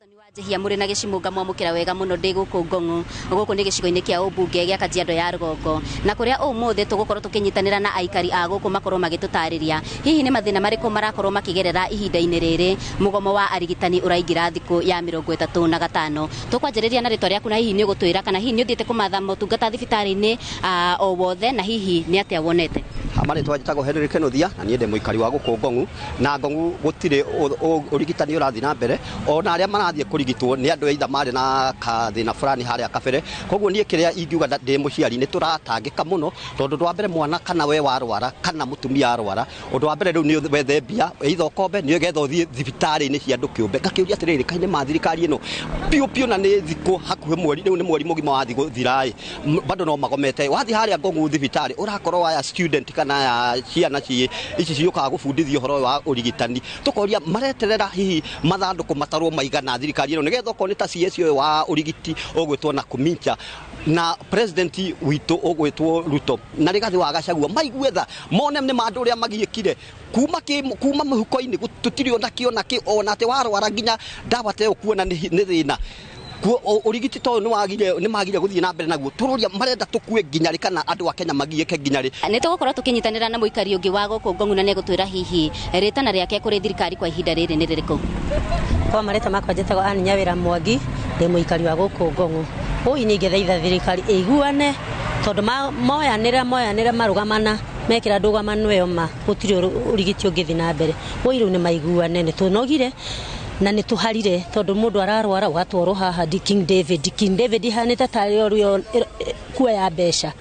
Njehia mũrĩ na gĩcimũnga mwamũkĩra wega mũno ndĩ gũkũ Ngong'u. Gũkũ nĩ gĩcigo-inĩ kĩa ũmbunge gĩa Kajiado ya Rũgongo, na kũrĩa ũmũthĩ tũgũkorwo tũkĩnyitanĩra na aikari a gũkũ makorwo magĩtũtarĩria hihi nĩ mathĩna marĩkũ marakorwo makĩgerera ihinda-inĩ rĩrĩ mũgomo wa arigitani ũraingĩra thikũ ya 35. Tũkwanjĩrĩria na rĩtwa rĩaku, na hihi nĩ ũgũtwĩra kana hihi nĩ ũthiĩte kũmatha motungata thibitarĩ-inĩ o wothe, na hihi nĩ atĩa wonete? Marĩtwa njĩtagwo Henry Kenothia, na niĩ ndĩ mũikari wa gũkũ Ngong'u. Na Ngong'u gũtirĩ ũrigitani ũrathiĩ na mbere, ona arĩa marathiĩ kũrigitwo nĩ andũ either marĩ na kathĩna fulani harĩa kabere. Koguo niĩ kĩrĩa ingiuga ndĩ mũciari, nĩ tũratangĩka mũno, tondũ ũndũ wa mbere, mwana kana we warwara kana mũtumia arwara, ũndũ wa mbere rĩu nĩ wethe mbia, either ũkombe nĩgetha ũthiĩ thibitarĩ-inĩ cia andũ kĩũmbe. Ngakĩũria atĩrĩrĩ, kaĩ nĩ ma thirikari ĩno biũ biũ? Na nĩ thikũ hakuhĩ mweri, rĩu nĩ mweri mũgima wathiĩ gũthira-ĩ, bado no magomete. Wathiĩ harĩa Ngong'u thibitarĩ, ũrakorwo aya student kana aya ciana ci ici ciũkaga gũbundithio ũhoro wa ũrigitani, tũkoria mareterera hihi mathandũkũ matarwo maigana thirikari ĩno, nĩgetha okorwo nĩ ta CS ũyũ wa ũrigiti ũgwĩtwo na Kumincha na president witũ ũgwĩtwo Ruto na Rigathĩ wa Gachagua maigue tha, mone nĩ mandũ ũrĩa magiĩkire kuma kuma mũhuko-inĩ. Tũtirĩ ona kĩ ona kĩ, ona atĩ warwara nginya ndawa ta ĩyo kuona nĩ thĩna. Ũrigiti ta ũyũ nĩ magire gũthiĩ na mbere naguo. Tũroria marenda tũkue nginya rĩ, kana andũ a Kenya magiĩke nginya rĩ? Nĩ tũgũkorwo tũkĩnyitanĩra na mũikari ũngĩ wa gũkũ Ngong'u, na nĩ egũtwĩra hihi rĩtana rĩake kũrĩ thirikari kwa ihinda rĩrĩ nĩ rĩrĩkũ. Kwa marĩtwa makwa njĩtagwo Ann Nyawĩra Mwangi, ndĩ mũikari wa gũkũ Ngong'u. Ũi niĩ ingĩthaitha thirikari ĩiguane, tondũ moyanĩra moyanĩra marũgamana mekĩra ndũgamano ĩyo, ma gũtirĩ ũrigiti ũngĩthiĩ na mbere. Ũi rĩu nĩ maiguane, nĩ tũnogire na nĩ tũharire, tondũ mũndũ ararwara ũgatwarwo haha King David. King David ihanĩte tarĩ o kuoya mbeca,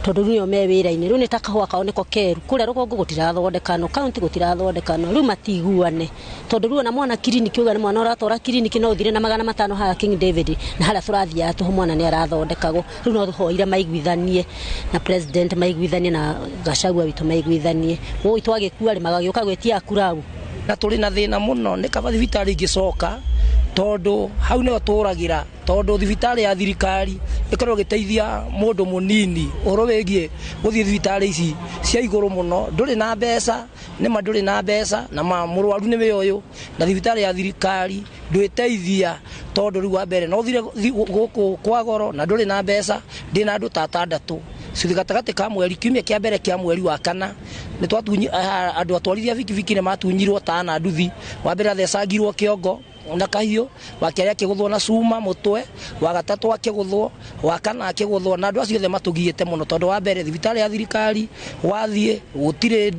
tondũ rĩu nĩo me wĩra-inĩ. Rĩu nĩ ta kahũa kao nĩko keru kũrĩa rũgongo gũtirathondekano, kaunti gũtirathondekano, rĩu matiguane, tondũ rĩu ona mwana kiriniki, uga nĩ mwana ũratwara kiriniki, no ũthire na 500 haha King David, na harĩa tũrathiaga tũhũ mwana nĩ arathondekagwo. Rĩu no tũhoire maiguithanie na president, maiguithanie na Gachagua witũ, maiguithanie. Woi twagĩkua rĩ, magagĩũka gwĩtia kurau. Na tũrĩ na thĩna mũno. Nĩ kaba thibitarĩ ingĩcoka, tondũ hau nĩho tũragĩra, tondũ thibitarĩ ya thirikari ĩkorwo ĩgĩteithia mũndũ mũnini. Ũhoro wĩgiĩ gũthiĩ thibitarĩ ici cia igũrũ mũno, ndũrĩ na mbeca, nĩma ndũrĩ na mbeca, na ma mũrwaru nĩwe ũyũ, na thibitarĩ ya thirikari ndwĩteithia, tondũ rĩu wa mbere no ũthire gũkũ kwa goro na ndũrĩ na mbeca. Ndĩna andũ ta atandatũ cithi gatagatĩ ka mweri, kiumia kĩa mbere kĩa mweri wa kana, nĩ twatunyi andũ atwarithia bikibiki nĩ matunyirwo tana nduthi. Wa mbere athecangirwo kĩongo na kahiũ, wa kerĩ akĩgũthwo na cuma mũtwe, wa gatatũ akĩgũthwo, wa kana akĩgũthwo. Na andũ acio othe matũgiĩte mũno, tondũ wa mbere thibitarĩ ya thirikari wathiĩ gũtirĩ,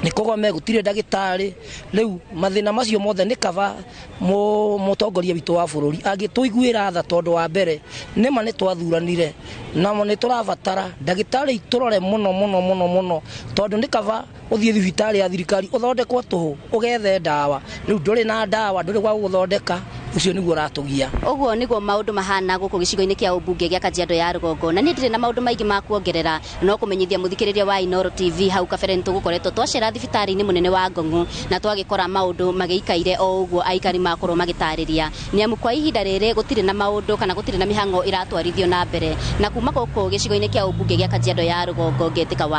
nĩ kũgome, gũtirĩ ndagĩtarĩ. Rĩu mathĩna macio mothe, nĩ kaba mũtongoria witũ wa bũrũri angĩtũiguĩra tha, tondũ wa mbere nĩma nĩ twathuranire na nĩ tũrabatara ndagĩtarĩ tũrore mũno mũno mũno mũno, tondũ nĩ kaba ũthiĩ thibitarĩ ya thirikari ũthondekwo tũhũ, ũgethe ndawa. Rĩu ndũrĩ na ndawa, ndũrĩ gwa gũgũthondeka. Ũcio nĩguo ũratũgia. Ũguo nĩguo maũndũ mahana gũkũ gĩcigo-inĩ kĩa ũmbunge gĩa Kajiado ya Rũgongo, na niĩ ndirĩ na maũndũ maingĩ ma kuongerera, no kũmenyithia mũthikĩrĩria wa Inooro TV hau kabere nĩ tũgũkoretwo twacera thibitarĩ-inĩ mũnene wa Ngong'u na twagĩkora maũndũ magĩikaire o ũguo aikari makorwo magĩtarĩria, nĩ amu kwa ihinda rĩrĩ gũtirĩ na maũndũ kana gũtirĩ na mĩhang'o ĩratwarithio na mbere. Na kuma gũkũ gĩcigo-inĩ kĩa ũmbunge gĩa Kajiado ya Rũgongo, ngetĩka wa